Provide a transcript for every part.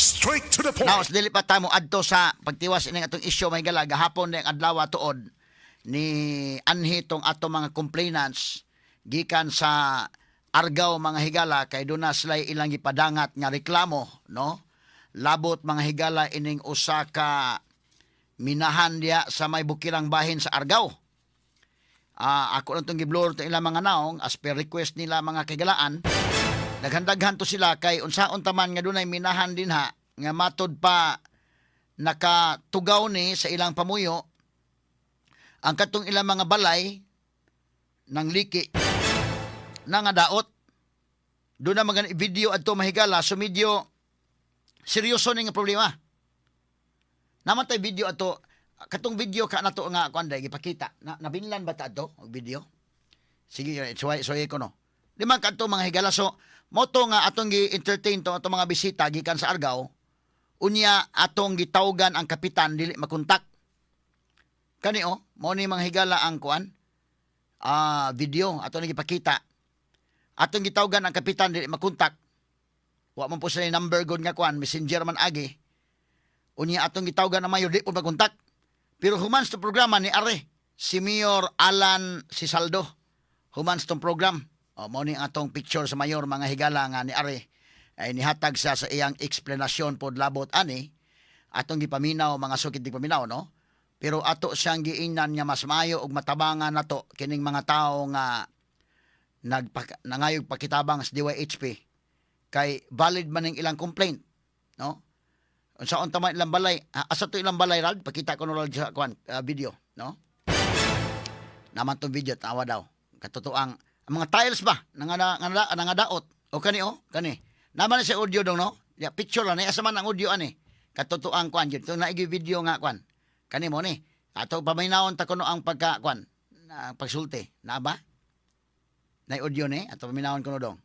Straight to the point. Now, dili pa ta mo adto sa pagtiwas ining atong isyu, mga higala, gahapon ning adlaw tuod ni anhi tong ato mga complainants gikan sa Argao, mga higala, kay doon na sila ilang gipadangat nga reklamo, no, labot, mga higala, ining usa ka minahan diya sa may bukirang bahin sa Argao. Ako lang itong giblur itong ilang mga naong as per request nila, mga kahigalaan. Daghan-daghan to sila kay unsaon taman nga dunay minahan dinha nga matod pa nakatugaw ni sa ilang pamuyo ang katong ilang mga balay ng liki na nga daot. Doon na mga video adto, mahigala, so medyo seryoso ni nga problema. Naman tay video ato, katong video ka nato nga kuan day gipakita na, nabinlan ba ta ato og video? Sige, suway suway ko, no. Di man kadto, mga higala. So moto nga atong gi-entertain to atong mga bisita gikan sa Argao. Unya atong gitawgan ang kapitan, dili makontak. Kani oh, mao ni, mga higala, ang kuan video ato ni gipakita. Atong gitawgan ang kapitan, dili makontak. Wa man po sila number gud nga kuan, Messenger man agi. Unya atong gitawgan ang mayor, di po makontak. Pero human sa programa ni are si Mayor Alan Sisaldo. Human sa program. O, mao ni ang atong picture sa mayor, mga higala, nga ni are ay nihatag siya sa iyang eksplanasyon pod labot ani atong gipaminaw, mga sukit di paminaw, no. Pero ato siyang giingnan nga mas maayo og matabangan nato kining mga tawo nga nangayog pakitabang sa DYHP kay valid man ning ilang complaint, no. Unsaon ta man ilang balay? Asa to ilang balay, Rald? Pakita ko no, Rald, sa kuan video, no. Naman tong video, tawa daw katotoang ang mga tiles ba nangadaot o kani oh, kani naman na sa audio dong, no. Ya, picture lang ni. Asa man ang audio ani katotoang kuan jud to naigi video nga kuan kani mo ni ato paminawon ta kuno ang pagka kuan na pagsulti na ba na audio ni ato paminawon kuno dong.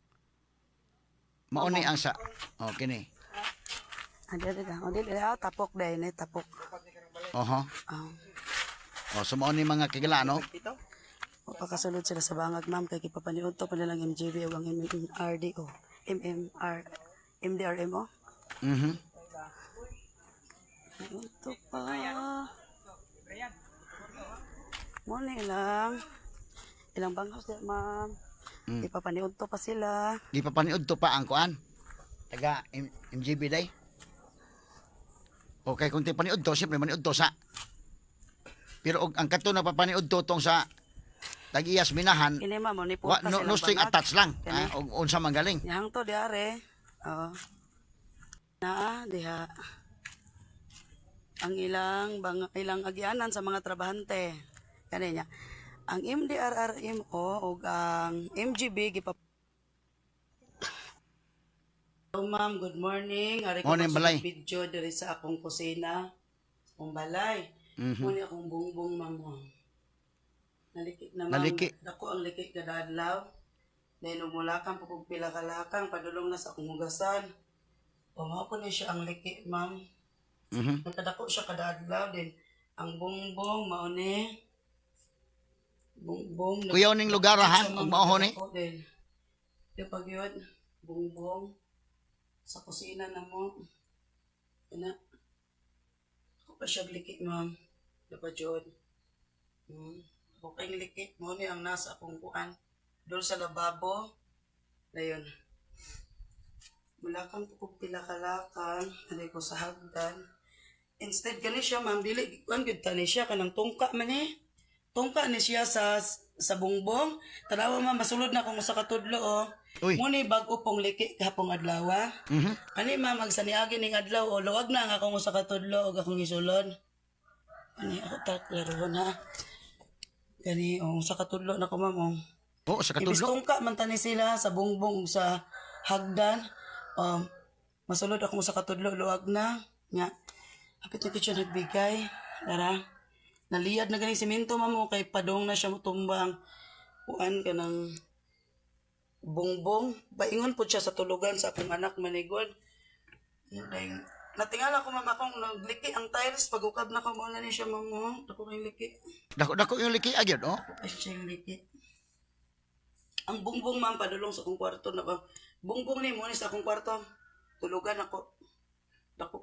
Mao ni ang sa oh kini. Ah, dili na. O, dili ah, tapok dahil ni tapok. Oho. Ah. Oh, so mao ni, mga kigala, no. O pakasulod sila sa bangag, ma'am, kay gipapaniud to pa nilang MGB ug ang MMRDO, MMR MDRMO. Ito pa. Mo ni ilang banghouse di, ma'am. Ipapaniud to pa sila. Di pa paniud to pa ang kuan taga MGB day. Okay, kung ti paniud to, siyempre maniud to sa, pero og ang kato na papaniud to tong sa tag-iyas minahan. Kini, ma'am, mo ni Wa, pa no, no silang string bangag. attached lang. Kani. Ah, og unsa man galing. Nihang to diare. Oo. Naa diha. Ang ilang bang ilang agianan sa mga trabahante. Kani niya. Ang MDRRMO ug ang MGB gipa. Hello ma'am, good morning. Ari ko Morning, balay. Video diri sa akong kusina. Akong balay. Muni akong bungbong, ma'am, oh. Naliki na, ma'am. Naliki. Dako ang liki kada adlaw. Dahil umulakang pa kog pila ka lakang, padulong na sa akong hugasan. O mao po ni siya ang liki, ma'am. Nagkadako siya kada adlaw din. Ang bungbong mao ni bungbong. Kuyaw ning lugar ha, Siya, ma'am, ug mao ni. nagkadako din. Di pag yun, bungbong sa kusina na mo. Ina. Ako pa siya liki, ma'am. Di pa jud. Ako kayong liki. Mo ni ang nasa akong kuan. Doon sa lababo. Dayon. Mulakang po kog pila ka lakang. Dali ko sa hagdan. Instead gani siya, ma'am, dili kuan gyud ta ni siya kanang tungka man eh. Tungka ni siya sa bungbong. Tanawa, ma'am, masulod na kung usa ka tudlo oh. Uy. Mo ni bag-o pong liki kahapong adlaw. Kani ma'am, ag saniagi ning adlaw o luwag na ang akong usa ka tudlo og akong isulod. Kani ako ta klarohon ha. Kani oh, usa ka tudlo na ko, ma'am, oh. Oh, sa Ibis katudlo. tungka man tani sila sa bungbong ug sa hagdan. Masulod ako sa katudlo, luwag na. Nya. Hapit na siya nagbigay. Dara. Naliyad na gani simento, ma'am, oh, kay padong na siya motumbang. Kuan ka ng bungbong. Baingon po siya sa tulugan sa akong anak manigod. Dahil natingala ko, ma'am, akong nagliki ang tiles pag ukab na ko mo na ni siya, ma'am, oh. Dako kay liki. Dako dako yung liki agyod oh. Ay, siya yung liki. Ang bungbong, ma'am, padulong sa akong kwarto na ba. Bungbong ni mo ni sa akong kwarto. Tulugan ako.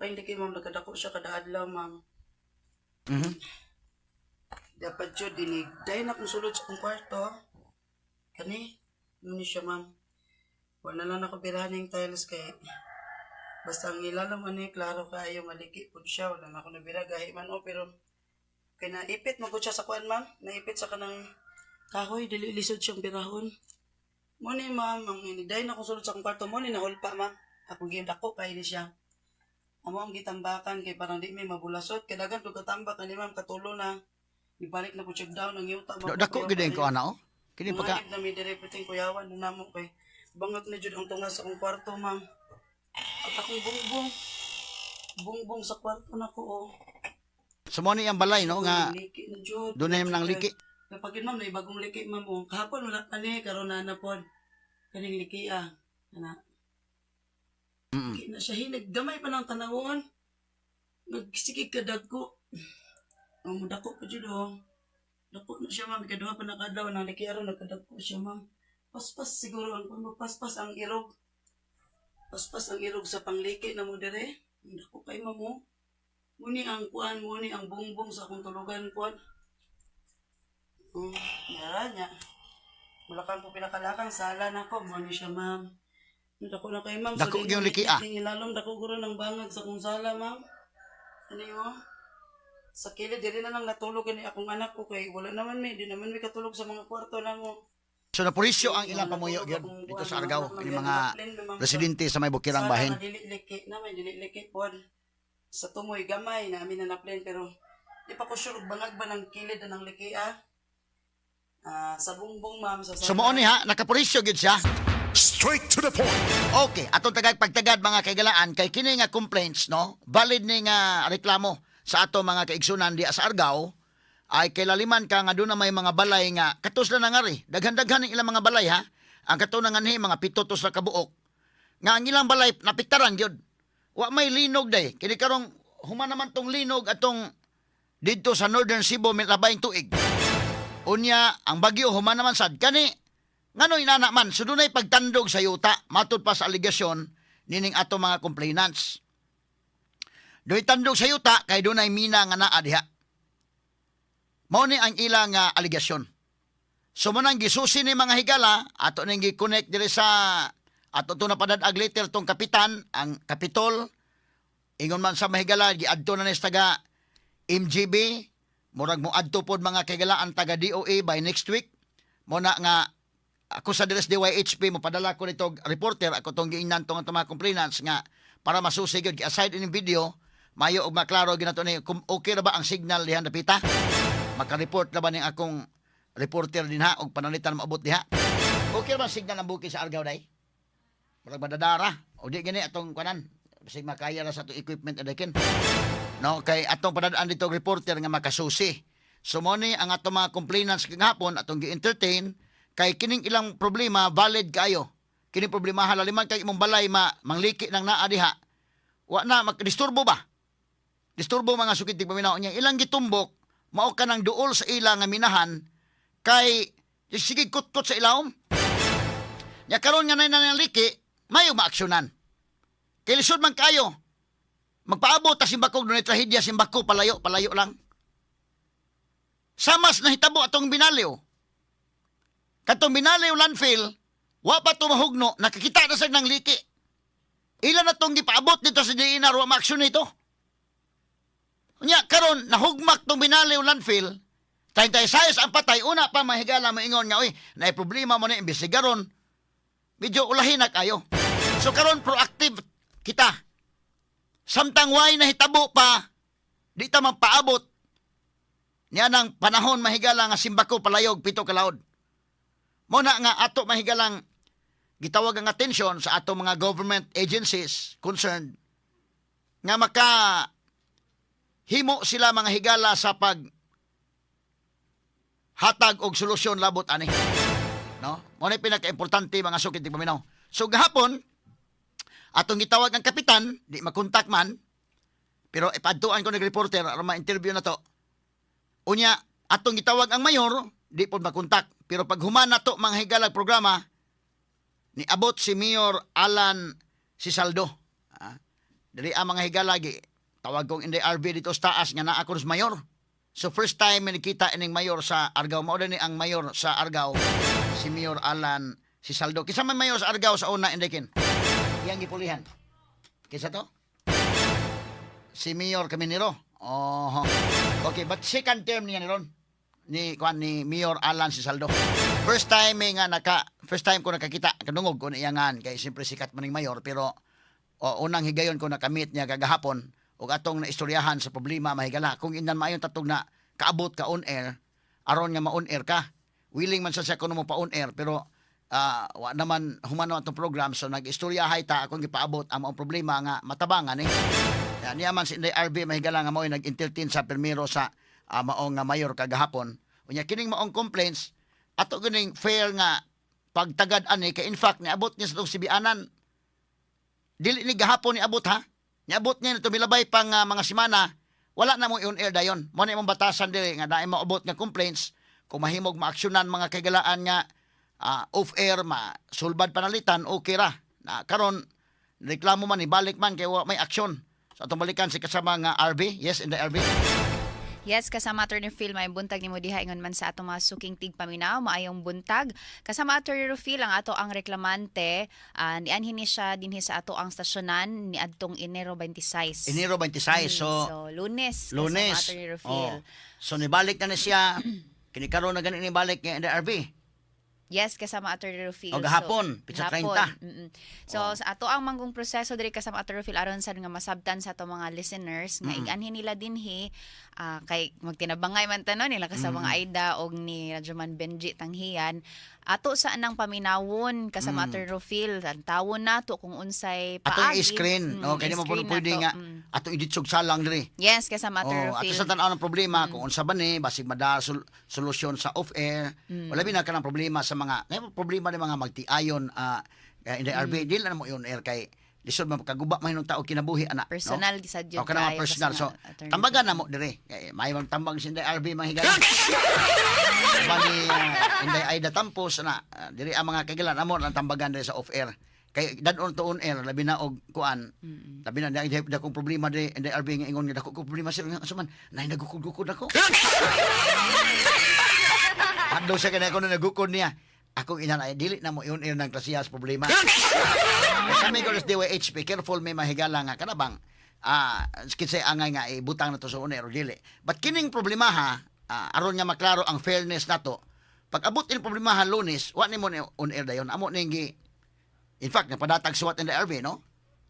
kay liki, ma'am, nagkadako siya kada adlaw, ma'am. Dapat jud dinig. Dahil na akong sulod sa akong kwarto. Kani, muni siya, ma'am. Wala lang ako birahan yung tiles kay basta ang ilalom ani klaro kaayo maliki pud siya, wala na ako nabira gahi man o, pero kay naipit man gud siya sa kuan, ma'am, naipit sa kanang kahoy, dili lisod siyang birahon. Mo ni, ma'am, ang iniday na akong sulod sa akong kwarto mo ni nahulpa, ma'am. Akong gidako kay ni siya. Amo ang gitambakan kay parang di may mabulasot kay dagan pud katambak ani, ma'am, katulo na. Ibalik na po check down ang yuta, ma'am. Dako gid ko ana oh. Kini pagka Mga na mi dire puting kuyawan na namo kay bangag na jud ang tunga sa akong kwarto, ma'am. At akong bungbong. Bungbong sa kwarto na ko oh. So mo ni ang balay no nga Liki na jud. dunay nang liki. Kapag yun, ma'am, na bagong liki, ma'am, oh. Kahapon wala pa ni karon na na pod. Kaning liki ah. Ana. Liki na siya hinig gamay pa ng tanawon. Nagsigig ka dagko. Ang dako pa jud oh. Dako na siya, ma'am, ikaduha pa nakadlaw nang liki aron nagkadagko siya, ma'am. Paspas siguro ang kuno, paspas ang irog. Paspas ang irog sa pangliki na mo dire. Dako kay ma'am oh. Muni ang kuan, muni ang bongbong sa akong tulugan kuan. Yara niya. Wala kang po pinakalakang sala na ko. Mano siya, ma'am. Dako na kay ma'am. Dako di gyud na liki, ah. Ilalom dako guro ng bangag sa kong sala, ma'am. Ano yun? Sa kilid, dili na lang natulog ni akong anak ko kay wala naman may, di naman may katulog sa mga kwarto na mo. So napurisyo ang ilang pamuyo gyud dito sa Argao ini mga residente sa may Bukirang bahin. Sana dili liki na may dili liki pod. Sa tumoy gamay na amin na naplen pero di pa ko sure og bangag ba ng kilid na ng liki ah. Ah, sa bungbong, ma'am, sa So mo ni ha, nakapurisyo gyud siya. Straight to the point. Okay, atong tagag pagtagad mga kaigalaan kay kini nga complaints no, valid ni nga reklamo sa ato mga kaigsunan di sa Argao ay kailaliman ka nga doon na may mga balay nga katos na nangari daghan-daghan ang ilang mga balay ha. Ang kato na nganhi mga 7 tos na kabuok nga ang ilang balay napiktaran gyud, wa may linog day kini karong human naman tong linog atong didto sa Northern Cebu may labayng tuig. Unya, ang bagyo human naman sad kani ngano inana man, so dunay pagtandog sa yuta matud pa sa aligasyon nining ato mga complainants. Doy tandog sa yuta kay dunay mina nga naa diha. Mao ni ang ilang aligasyon. So mo nang gisusi ni mga higala ato ning gi-connect diri sa ato to napadad-ag later tong kapitan ang Kapitol. Ingon man sa mahigala giadto na ni sa taga MGB, murag mo adto pod mga kaigalaan taga DOA by next week. Mo na nga ako sa Dres DYHP mo padala ko nito og reporter ako tong giingnan tong atong mga complainants nga para masusi gyud aside ining video mayo og maklaro gyud nato ni kung okay ra ba ang signal diha napita maka-report na ba ning akong reporter dinha og pananglitan maabot diha. Okay ra ba ang signal ang bukid sa Argao day? Murag madadara o di gani atong kanan bisag makaya ra sa atong equipment adakin no kay atong padadaan dito og reporter nga makasusi. So mo ni ang atong mga complainants kagahapon atong gi-entertain kay kining ilang problema valid kaayo. Kining problema halaliman kay imong balay ma mangliki nang naa diha, wa na magdisturbo ba, disturbo mga sukit di paminaw niya ilang gitumbok mao ka nang duol sa ila nga minahan kay sige kutkot sa ilawom nya. Karon nga nay nanaliki mayo maaksyonan kay lisod man kayo magpaabot ta simbakog dunay trahedya simbako palayo palayo lang samas nahitabo atong Binaliw. Katong Binaliw landfill wa pa tumahugno nakakita na sad ng liki. Ilan na tong gipaabot dito sa DNR, wa maaksyon nito. Nya karon nahugmak tong Binaliw landfill, 36 ang patay. Una pa mahigala moingon nga oy naay problema mo na imbestigaron, medyo ulahin na kayo. So karon proactive kita. Samtang way nahitabo pa, di ta magpaabot niya ng panahon mahigala nga simbako palayog 7 kalaod. Mo na nga ato mahigalang gitawag ang atensyon sa ato mga government agencies concerned nga maka himo sila mga higala sa pag hatag og solusyon labot ani. No? Mo na pinaka-importante mga sukit di paminaw. So gahapon atong gitawag ang kapitan, di makontak man, pero ipadtuan ko nag-reporter aron ma-interview na to. Unya, atong gitawag ang mayor, di pod makontak. Pero pag human na to mga higalag programa, niabot si Mayor Alan Sisaldo. Ah, Diri ang mga higala gi tawag kong Inday RV dito sa taas nga naa ko sa mayor. So first time mi nakita ining mayor sa Argao, mao ni ang mayor sa Argao, si Mayor Alan si Saldo. Kinsa man mayor sa Argao sa una, Inday Ken? Iyang gipulihan. Kinsa to? Si Mayor Caminero. Oh. Okay, but second term niya ni ron ni kuan ni Mayor Alan Sisaldo. First time eh, nga naka first time ko nakakita kadungog ko niyangan kay siyempre sikat man ning mayor, pero o, unang higayon ko nakamit niya kagahapon ug atong naistoryahan sa problema, mahigala, kung indan maayon tatog na kaabot ka on air aron nga ma-on air ka. Willing man sa siya kuno mo pa on air, pero wa naman humano atong program, so nag-istoryahay ta, akong gipaabot ang maong problema nga matabangan eh. Ya, niya man si Inday RB, mahigala, nga mao'y nag-entertain sa permiro sa maong nga mayor kagahapon. Unya kining maong complaints ato gining fair nga pagtagad ani kay in fact niabot niya sa tong sibianan. Dili ni gahapon niabot ha. Niabot niya na tumilabay pang mga semana, wala na mo on air dayon. Mo na imong batasan diri nga naay maabot nga complaints, kung mahimog maaksyonan mga kaigalaan nga off air ma sulbad panalitan, okay ra. Na karon reklamo man, ibalik man kay wa may aksyon. So atong balikan si kasama nga RB. Yes, in the RB. Yes, kasama Attorney Phil, may buntag nimo diha ingon man sa atong mga suking tigpaminaw, maayong buntag. Kasama Attorney Phil ang ato ang reklamante, nianhin ni siya dinhi sa ato ang stasyonan niadtong Enero 26. Enero 26. So So Lunes, kasama Lunes. Attorney Rufil. Oh. So nibalik na ni siya, kini karon na gani nibalik nga in the RB. Yes, kasama Attorney Rufil. O, gahapon, pitsa gahapon. 30. So, sa ato ang manggong proseso diri kasama Attorney Rufil aron sa nga masabtan sa ato mga listeners nga iganhin nila dinhi kay magtinabangay man tanon nila kasama nga Aida og ni Radyoman Benji Tanghian ato sa anang paminawon kasama Attorney Rufil, tawon nato kung unsay Atong paagi. i-screen, no, kay di mo I-screen pwede nato. nga atong iditsog salang diri. Yes, kasama Attorney Oh, ato Rufil. sa tan-aw ng problema kung unsa ba ni basig mada solusyon sa off air. Wala bin na kanang problema sa mga may problema ni mga magtiayon in the RB, dili na mo on air kay lisod man kaguba man hinong tao kinabuhi ana, no? Personal sad jud O kanang mga kaayo personal. So, kasama Attorney tambagan na mo dire. Kay may mang tambang si Inday RB mga higala. Bani Inday Aida Tampos na diri ang mga kaigalan amo ang tambagan dire sa off air. Kay dad-on to on air labi na og kuan. Labi na dai dakong problema dire Inday RB nga ingon nga dako ko problema sir nga asa man nay nagukod-gukod ako. Adlaw siya kanay ko na nagukod niya. Akong ina ay dili na mo on air ng klasiyas problema. Kami ko sa DYHP, careful may mahigala nga kanabang kinsay angay nga ibutang na to sa on air o dili. But kining problema ha, aron nga maklaro ang fairness nato. Pag abot in problema ha Lunes, wa nimo ni on air dayon. Amo ning gi in fact napadatag suwat in the RV, no?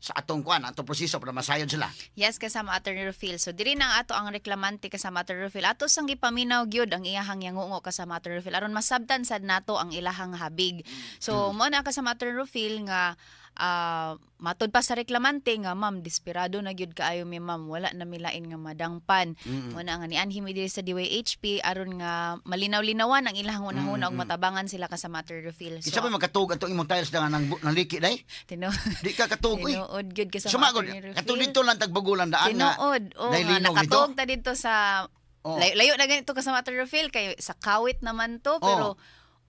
Sa atong kuan, atong proseso para masayod sila. Yes, kasama Attorney Rufil. So diri na ang ato ang reklamante kasama Attorney Rufil. Ato sang gipaminaw gyud ang iyahang yangungo kasama Attorney Rufil aron masabtan sad nato ang ilahang habig. So mo na kasama Attorney Rufil nga matod pa sa reklamante nga, "Ma'am, desperado na gyud kaayo mi, ma'am, wala na milain nga madangpan." Mo na nga nianhi mi diri sa DYHP aron nga malinaw-linawan ang ilahang unahuna ug matabangan sila kasama Attorney Rufil. Kinsa pa makatug atong imong tiles na nang naliki day? Di ka katug uy. Tinuod gyud kasama Sumagod. Attorney Rufil. Katong dito lang tagbagulan daan nga. Tinuod. Oo, dahil nga, linog dito. nakatuog ta dito sa Oo. layo, layo na ganito kasama Atty. Rufil kay sa kawit naman to, pero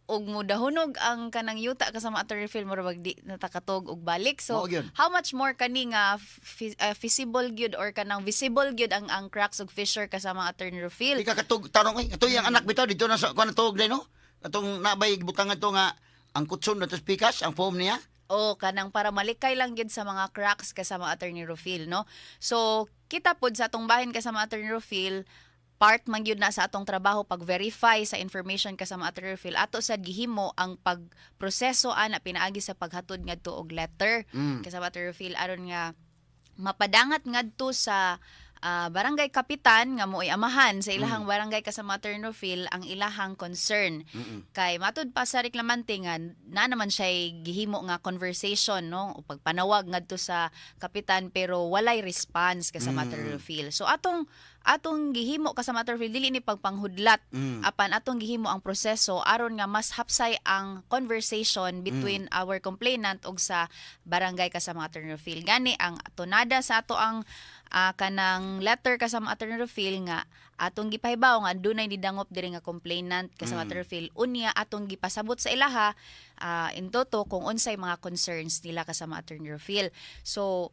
og mudahunog ang kanang yuta kasama Atty. Rufil, murag di natakatog og balik. So Mao gyud. how much more kani nga feasible gyud or kanang visible gyud ang cracks ug fissure kasama Atty. Rufil. Di ka katug tarong ay. Ato yang anak bitaw dito na sa kuan tuog day, no. Atong nabay butangan to nga ang kutson na pikas ang foam niya. O kanang para malikay lang gyud sa mga cracks kasama Attorney Rufil, no? So kita pod sa atong bahin kasama Attorney Rufil, part man gyud na sa atong trabaho pag-verify sa information kasama Attorney Rufil. Ato sad gihimo ang pagproseso ana pinaagi sa paghatod ngadto og letter kasama Attorney Rufil aron nga mapadangat ngadto sa barangay kapitan nga mo'y amahan sa ilahang barangay kasama Attorney Rufil ang ilahang concern. Kay matud pa sa reklamante nga na naman siya gihimo nga conversation, no, o pagpanawag ngadto sa kapitan, pero walay response kasama Attorney Rufil. So atong gihimo kasama Attorney Rufil dili ni pagpanghudlat apan atong gihimo ang proseso aron nga mas hapsay ang conversation between our complainant ug sa barangay kasama Attorney Rufil. Gani ang tunada sa ato ang kanang letter kasama Attorney Rufil nga atong gipahibaw nga dunay nidangop diri nga complainant kasama Attorney Rufil, unya atong gipasabot sa ilaha in toto kung unsay mga concerns nila kasama Attorney Rufil. So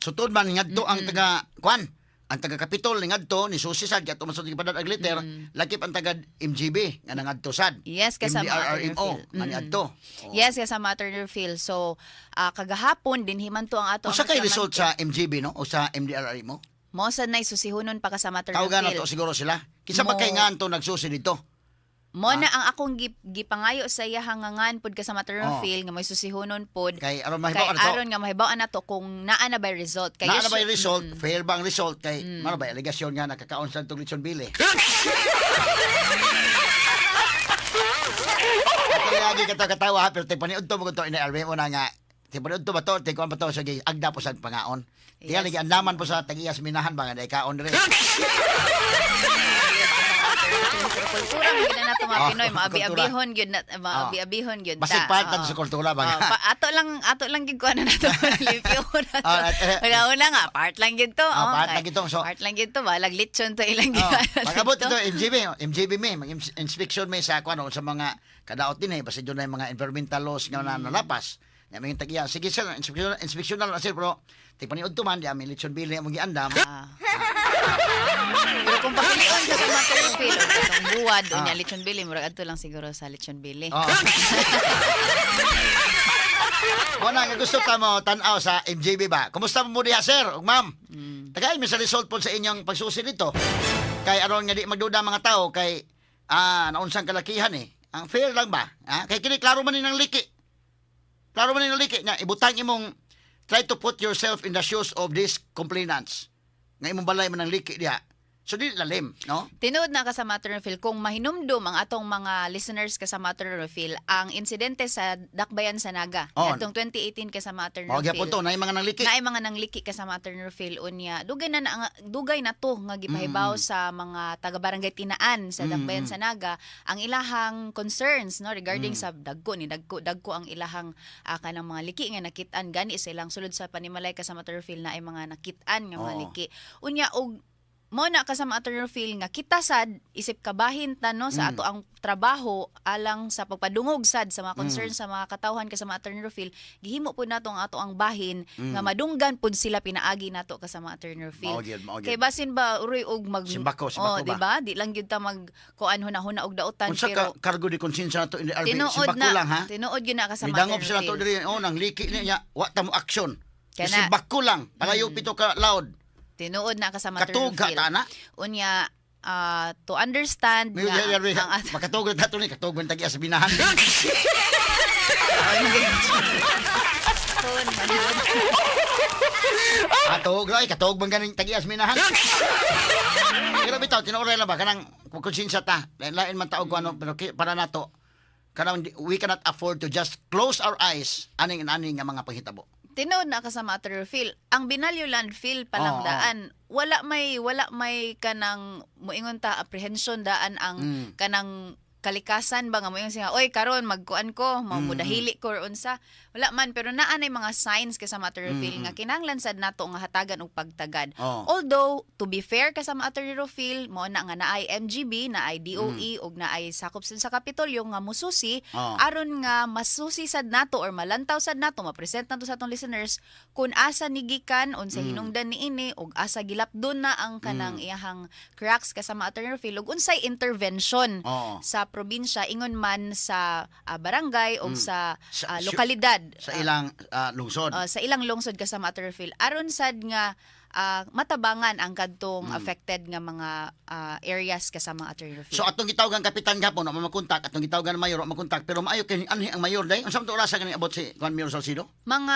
So tuod man ngadto ang taga kwan, ang taga Kapitol ni ngadto ni susi sad kay ato man sad gipadala og letter, lakip ang taga MGB nga nangadto sad. Yes, kasama MDRRMO Attorney Phil. nga niadto. Oh. Yes, kasama Attorney Phil. So, kagahapon din himan to ang ato Usa ang kay result reklamante. sa MGB, no, o sa MDRRMO? Mo sad nay susihunon pa kasama Attorney Tawagan na Phil. to siguro sila. Kinsa ba kay nga anto nagsusi dito? Mo na ang akong gipangayo sa iya hangangan pod kasama Attorney Oh. Phil nga may susihunon pod. Kay aron Kay mahibaw na to. aron nga mahibaw na to kung naa na ba result. Kay Naa na ba usually- yung result? Fair ba ang result? Kay mano ba alegasyon nga nakakaon sa itong lechon bili? Ato lagi katawa ha, pero tigpaniud to mo to ina mo na nga tigpaniud to ba to, tigkuan ba to, sige, agda po sa pangaon. Tiyan, lagi andaman po sa tag-iyas minahan ba nga kaon rin. Pero kultura man gyud na nato mga Oh, Pinoy, kultura. maabi-abihon gyud na, maabi-abihon gyud ta. Basig part na Oo. sa kultura ba Oh, nga? ato lang gyud kuan na nato limpyo na to. Ah, at, Una nga part lang gyud to. Ah, Oh, part lang gyud to. So- part lang gyud to, balag lechon to ilang Oh, gyud. pag-abot ito, MGB, MGB may, mag-inspection may sa kuan sa mga kadaot din eh, basta doon na yung mga environmental laws nga na nalapas. Nga may tag-iya. Sige sir, inspection, inspection na lang sir, pero tigpaniud to man, di aming lechon bili among giandam. Ah. Pero kung papilion ka sa mga Phil, o katong buwad, unya lechon bili, murag adto lang siguro sa lechon bili. Oh. Mo na nga gusto ta mo tan-aw sa MJB ba. Kumusta mo diha sir ug ma'am? Tagay mi sa result po sa inyong pagsusi dito. Kay aron nga di magduda ang mga tao kay naunsang kalakihan eh. Ang fair lang ba? Ha? Kay kini klaro man ni ng liki. Klaro man ni ng liki nya ibutang imong, try to put yourself in the shoes of these complainants. Nga imong balay man ang liki diha. So di lalim, no? Tinuod na ka sa Attorney Phil, kung mahinumdum ang atong mga listeners ka sa Attorney Phil, ang insidente sa Dakbayan sa Naga, Oh. atong 2018 ka sa Attorney Mao Phil. gyapon to na mga nangliki. Naay mga nangliki ka sa Attorney Phil unya. Dugay na to nga gipahibaw sa mga taga barangay Tinaan sa Dakbayan sa Naga ang ilahang concerns, no, regarding sa dagko ni dagko dagko ang ilahang kanang mga liki nga nakit-an gani sa ilang sulod sa panimalay ka sa Attorney Phil na ay mga nakit-an nga mga Oo. liki. Unya og mo na kasama Attorney Phil nga kita sad isip kabahin ta, no, sa ato ang trabaho alang sa pagpadungog sad sa mga concerns sa mga katawhan kasama Attorney Phil, gihimo pud nato ang ato ang bahin nga madunggan pud sila pinaagi nato kasama Attorney Phil. Mao gyud, mao gyud. Kay basin ba uroy og mag Simbako, simbako oh, ba? di ba? Di lang gyud ta mag kuan huna-huna og dautan Unsa pero ka kargo di konsensya nato in the RB? tinuod Simbako na lang ha. tinuod gyud na kasama Midangop Attorney sila to Phil. diri, oh, nang liki niya, wa ta mo aksyon. Kana. Simbako lang, palayo pito ka loud. Tinuod na kasama Attorney Katug ka Phil. ta na. Unya to understand May nga ang makatug ta to ni katug man tag sa binahan. aton manhod. Katug ay katug man ganing tag sa minahan. Pero bitaw tinuoray lang ba kanang konsensya ta. Lain man taog ko ano pero para nato kanang we cannot afford to just close our eyes aning aning nga mga panghitabo. Tinuod na kasama Attorney Phil, ang Binalyo landfill pa lang Oo, daan, wala may kanang muingon ta apprehension daan ang kanang kalikasan ba nga moingon siya, "Oy, karon magkuan ko, mamudahili ko or unsa." Wala man, pero naa nay mga signs kasama Attorney Phil nga kinahanglan sad nato nga hatagan og pagtagad. Although to be fair kasama Attorney Rofil, mo na nga naay MGB, naay DOE ug naay sakop sad sa Kapitolyo nga mususi aron nga masusi sad nato or malantaw sad nato, mapresent nato sa atong listeners kung asa ni gikan, unsa hinungdan niini ug asa gilapdon na ang kanang iyahang cracks kasama Attorney Rofil ug unsay intervention sa probinsya ingon man sa barangay o sa lokalidad Sa ilang lungsod. Sa ilang lungsod kasama Attorney Phil aron sad nga matabangan ang kadtong affected nga mga areas kasama Attorney Phil. So atong gitawagan kapitan gapon wa makontak, atong gitawagan mayor wa makontak, pero maayo kay anhi ang mayor day. Unsa man to orasa kani abot si Juan Mayor Salcido? Mga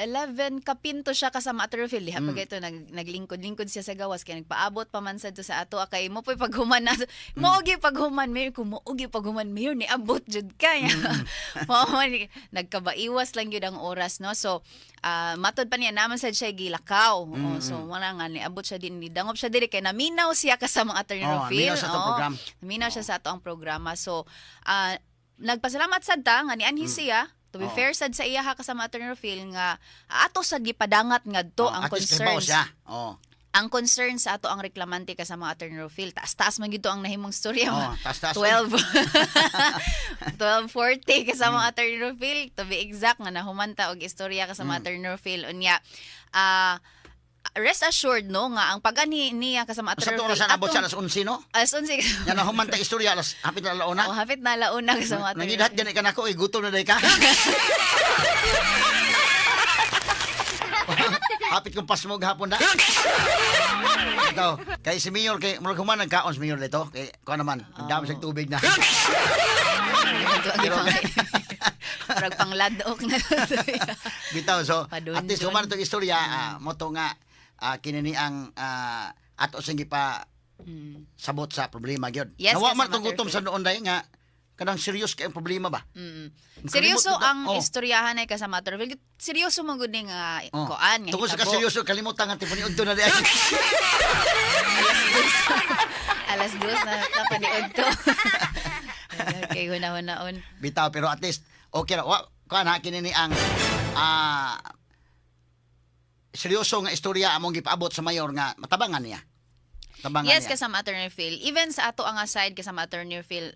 11 kapinto siya kasama Attorney Phil. Diha pag ito naglingkod-lingkod siya sa gawas kay nagpaabot pa man sad to sa ato kay mo po'y paghuman na mo og paghuman mayor kung mo og paghuman mayor ni abot jud kay. Mao man nagkabaiwas lang gyud ang oras, no. So matod pa niya naman sad siya gilakaw. Oh, so wala nga niabot siya din ni dangop siya diri kay naminaw siya kasama Attorney Oh, Phil. naminaw sa atong Oo. program. Naminaw siya sa ato ang programa. So nagpasalamat sad ta nga nianhi siya. To be fair sad sa iya ha kasama Attorney Phil nga ato sad gipadangat ngadto Oh, ang at least kahibaw concerns siya. Oh. ang concern sa ato ang reklamante kasama Attorney Rofil. Taas-taas man gyud to ang nahimong storya. Oh, taas-taas. 12 12:40 kasama Attorney Rofil to be exact nga nahumanta og istorya kasama Attorney Rofil unya. Rest assured, no, nga ang pag-anhi niya kasama Sa Atty. oras na abot siya alas 11, no? Alas 11. Nya nahuman ta istorya alas hapit na alauna. Oh, hapit na alauna kasama Atty. Nangidhat gani ka nako, eh, gutom na day ka. Hapit kong pasmo gahapon na. Ito, kay si Mayor, kay murag human nagkaon si Mayor dito. Kay kuan naman, ang dami siyang tubig na. Pero murag pangladok na. Bitaw, so Padun-dun. at least human itong istorya, mo to nga kini ni ang ato sing gipa sabot sa problema gyud. Yes, Nawa man kasama, tong gutom Sir sa noon dai nga kanang serious kay ang problema ba? Seryoso Kalimot- ang Oh. istoryahan ay kasama Atty. Phil. Seryoso man gud ni nga Oh. kuan nga Tungkol sa hitabo. kaseryoso, kalimutan nga tipon ni na di. 2:00. 2:00 na napaniod to. Okay, huna-hunaon. Bitaw, pero at least okay ra. Wa kuan ha, kini ni ang seryoso nga istorya among gipaabot sa mayor nga matabangan niya. Tabangan Yes, niya. kasama Attorney Phil. Even sa ato ang side kasama Attorney Phil,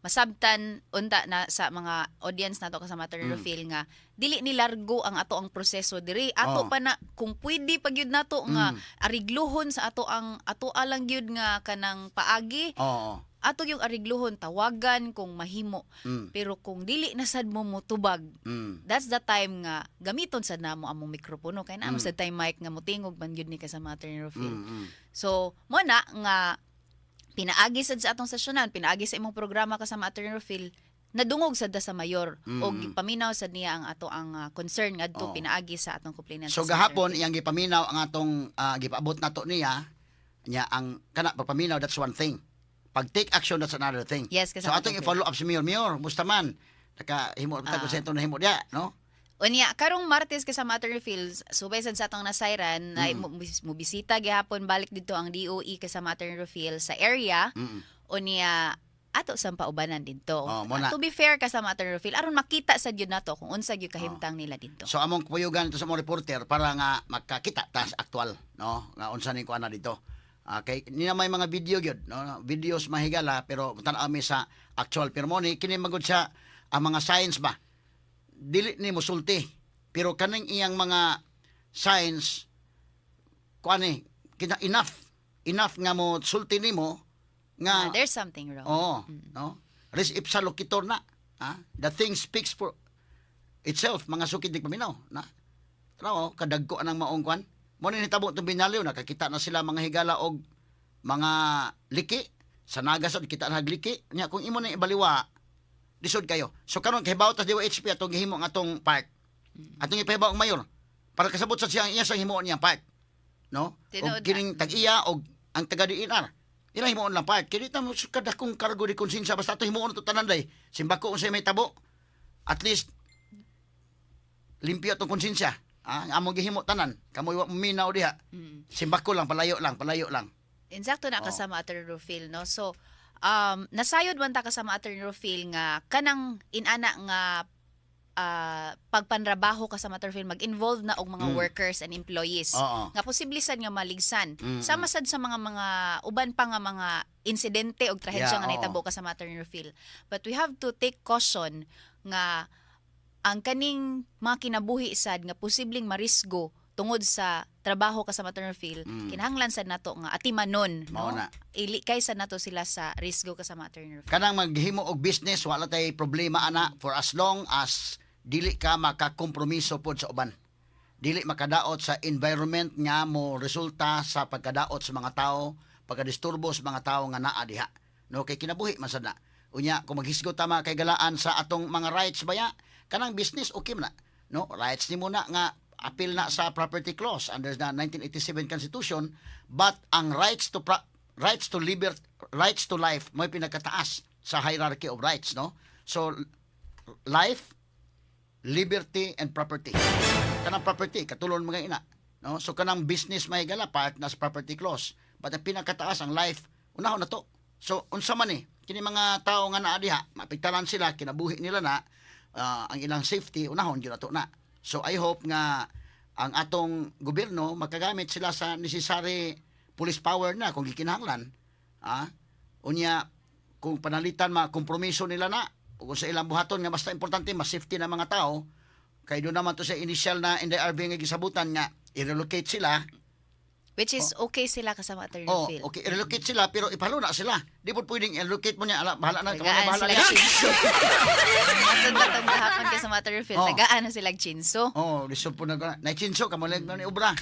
masabtan unta na sa mga audience nato kasama Attorney Phil nga dili ni largo ang ato ang proseso diri. Ato pa na kung pwede pa gyud nato nga arigluhon sa ato ang ato alang gyud nga kanang paagi. Ato yung arigluhon tawagan kung mahimo. Pero kung dili na sad mo motubag, that's the time nga gamiton sad namo among mikropono kay naa man sad tay mic nga motingog man gyud ni kasama Attorney Phil. So, mo na nga pinaagi sad sa atong sesyonan, pinaagi sa imong programa kasama Attorney Rufil, nadungog sad ta sa mayor o gipaminaw sad niya ang ato ang concern ngadto pinaagi sa atong complainant. So sa gahapon iyang gipaminaw ang atong gipaabot nato niya nya ang kana pagpaminaw, that's one thing. Pag take action, that's another thing. Yes, so kasama atong Attorney. i-follow up si Mayor. Mayor, musta man? Naka himo ta konsento na himo diya, no? Unya, karong Martes kasama Attorney Phil, subay sad sa atong nasayran, ay mubisita gihapon balik dito ang DOE kasama Attorney Rufil sa area. Unya, ato sa paubanan didto. Oh, mo na. To be fair kasama Attorney Rufil, aron makita sad gyud nato kung unsa gyud kahimtang nila didto. So among kuyugan ito sa mga reporter para nga makakita tas aktual, no, nga unsa ni kuan na dito. Okay, ni na may mga video gyud, no, videos mahigala, pero tan-aw mi sa actual, pero mo ni kini magud siya ang mga signs ba. Dili ni musulti, pero kaning iyang mga signs kuan ni kina enough enough nga mo sulti nimo nga Ah, there's something wrong. Oo, no? Res ipsa loquitur na. Ha? The thing speaks for itself, mga sukid di paminaw, na. Tara, oh, kadagko anang maong kwan. Mo ni nitabo itong binaliw, nakakita na sila mga higala og mga liki. Sa naga sad kita na liki. Nya kung imo na ibaliwa, lisod kayo. So karon kay tas DOHP atong gihimo ang atong part. Atong ipahibaw ang mayor para kasabot sa siya ang iya sa himuon niyang part. No? Tinuod Og kining tag-iya og ang taga DNR. Ila himuon lang part. Kini ta mo sa kadakong kargo di konsensya basta ato himuon to tanan day. Simbako unsay may tabo. At least limpyo atong konsensya. Ah, ang among gihimo tanan. Kamoy wa minaw diha. Simbako lang, palayo lang, palayo lang. Insakto na kasama Attorney Rufil, no? So, nasayod man ta kasama Attorney Rufil nga kanang inana nga pagpanrabaho kasama Attorney Rufil mag-involve na og mga workers and employees. Nga posible sad nga maligsan. Sama sad sa mga uban pa nga mga insidente og trahedya nga nahitabo kasama Attorney Rufil. But we have to take caution nga ang kaning mga kinabuhi sad nga posibleng marisgo tungod sa trabaho kasama Attorney Phil, kinahanglan sad nato nga atimanon, Mao no? na. Ilikay sad nato sila sa risgo kasama Attorney Phil. Kanang maghimo og business, wala tay problema ana for as long as dili ka makakompromiso pod sa uban. Dili makadaot sa environment nga mo resulta sa pagkadaot sa mga tao, pagkadisturbo sa mga tao nga naa diha. No, kay kinabuhi man sad na. Unya kung maghisgot ta mga kaigalaan sa atong mga rights baya, kanang business okay man na. No, rights nimo na nga appeal na sa property clause under the 1987 Constitution, but ang rights to liberty, rights to life may pinakataas sa hierarchy of rights, no? So life, liberty and property. Kanang property katulon mga ina, no? So kanang business may gala part na sa property clause, but ang pinakataas ang life, unahon na to. So unsa man ni kini mga tao nga naa diha, mapigtalan sila, kinabuhi nila na ang ilang safety unahon gyud nato na. So I hope nga ang atong gobyerno makagamit sila sa necessary police power na kung gikinahanglan, unya kung panalitan mga kompromiso nila na ug sa ilang buhaton nga basta importante mas safety na mga tao, kay doon naman to sa initial na NDRB nga gisabutan nga I-relocate sila. Which is okay sila kasama, Attorney Oh, Phil. okay, i-relocate sila pero ipaluna sila. Di po pwedeng i-relocate mo niya, ala, bahala na, kamo na Tagaan bahala sila niya. chinso. Matod na itong gahapon kasama, Attorney Phil. Oh. Tagaan na sila chinso. Oh, lisod po na ko. Naichinso kamo lang ni obra. Mas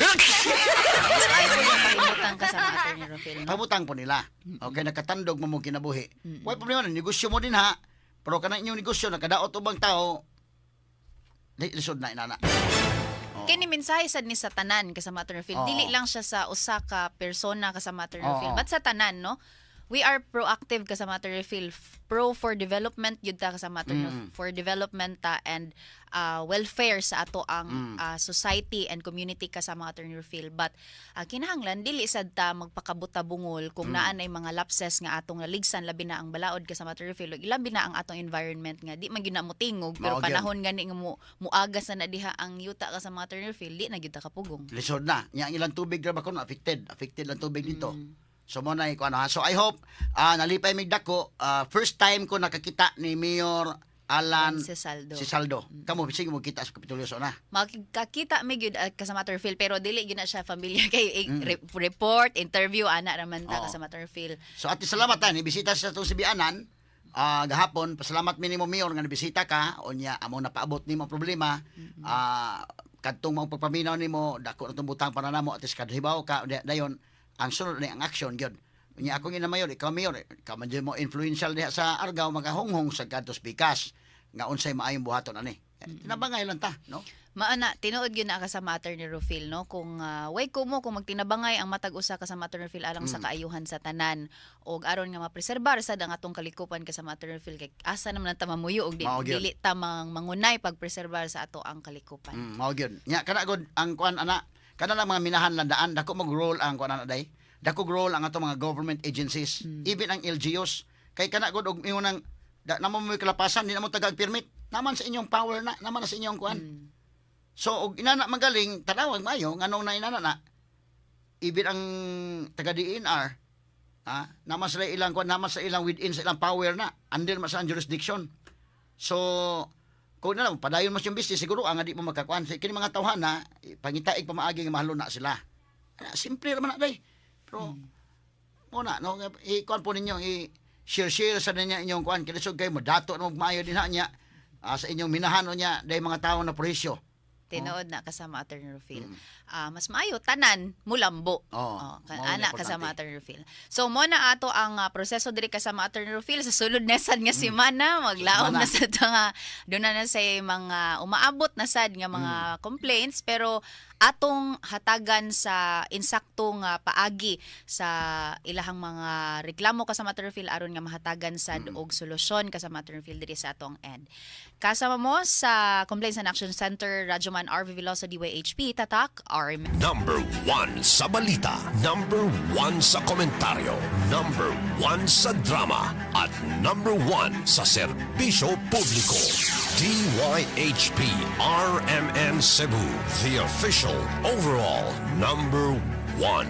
ay po yung pahimutang kasama, Attorney Rufil, no? Pabutang po nila. Okay, nakatandog mo mo kinabuhi. Why problema na negosyo mo din ha. Pero kanang inyong negosyo nakadaot ubang tao, di lisod na inana. Kini mensahe sad ni sa tanan kasama, Attorney Phil. Oo. Dili lang siya sa usa ka persona kasama, Attorney Oo. Phil, but sa tanan, no? We are proactive kasama, Attorney Phil. Pro for development yun ta kasama, Attorney, for development ta and welfare sa ato ang society and community kasama, Attorney Phil. But kinahanglan dili sad ta magpakabuta-bungol kung naa nay mga lapses nga atong naligsan, labi na ang balaod kasama, Attorney Phil, ug labi na ang atong environment nga di man gyud na motingog pero Mao gyud. panahon gani nga mo muagas na na diha ang yuta kasama, Attorney Phil, di na gyud ta kapugong. Lisod na. Nya ang ilang tubig ra ba kuno affected. Affected lang tubig dito. So mo na ko ano ha. So I hope nalipay mig dako. First time ko nakakita ni Mayor Alan Sisaldo. Sisaldo. Kamo sige mo kita sa Kapitolyo so na. Makakita mi gyud kasama, Attorney Phil, pero dili gyud na siya familiar kay report, interview ana raman ta Oo. kasama, Attorney Phil. So ati salamat ta nibisita sa atong Sibianan. Gahapon pasalamat mi nimo, Mayor, nga nibisita ka unya amo napaabot nimo ang problema. Kadtong maong pagpaminaw nimo dako na tong butang para namo atis kadhibaw ka dayon ang sunod ni ang action gyud. Unya ako ngina mayor, ikaw mayor, ikaw man jud mo influential diha sa Argao makahunghong sa kadtos pikas nga unsay maayong buhaton ani. Tinabangay lang ta, no? Maana, tinuod gyud na kasama, Attorney Rufil, no? Kung way ko mo kung magtinabangay ang matag usa kasama, Attorney Rufil, alang sa kaayuhan sa tanan og aron nga mapreserbar sad ang atong kalikupan kasama, Attorney Rufil, kay asa naman ang tamamuyo og di, Mao gyud. dili ta mang mangunay pagpreserbar sa ato ang kalikupan. Mao gyud. Nya kana gud ang kuan ana, kana lang mga minahan landaan dako mag role ang kuan ana day. Dako role ang atong mga government agencies, even ang LGUs. Kay kana gud og ingon ang da, namo mo kalapasan, di namo tagag permit. Naman sa inyong power na, naman na sa inyong kuan. So og inana magaling tanawag maayo nganong na inana na even ang taga DNR ha, naman sila ilang kuan, naman sa ilang within sa ilang power na under man sa ang jurisdiction. So kung na lang padayon mo siyang business siguro ang di mo makakuan. So, kini mga tawhana pangitaig pamaagi nga mahalo na sila. Ah, simple ra man na day. Pero mo na no i-kuan po ninyo i share share sa ninyo inyong kuan kay lisod kayo mo dato na maayo din ha niya sa inyong minahan niya day mga tawo na presyo. Tinuod na kasama, Attorney Rufil. Mas maayo tanan mulambo. Oo, Oh, mao na ana importante. kasama, Attorney Rufil. So mo na ato ang proseso diri kasama, Attorney Rufil, sa sulod na sad nga semana maglaom Semana. na sad nga doon na sa mga umaabot na sad nga mga complaints, pero atong hatagan sa insakto nga paagi sa ilahang mga reklamo kasama, Attorney Rufil, aron nga mahatagan sad og solusyon kasama, Attorney Rufil, diri sa atong end. Kasama mo sa Complaints and Action Center, Radyoman RV Veloso DYHP, Tatak, RM. Number 1 sa balita. Number 1 sa komentaryo. Number 1 sa drama. At number 1 sa serbisyo publiko. DYHP RMN Cebu. The official overall number 1.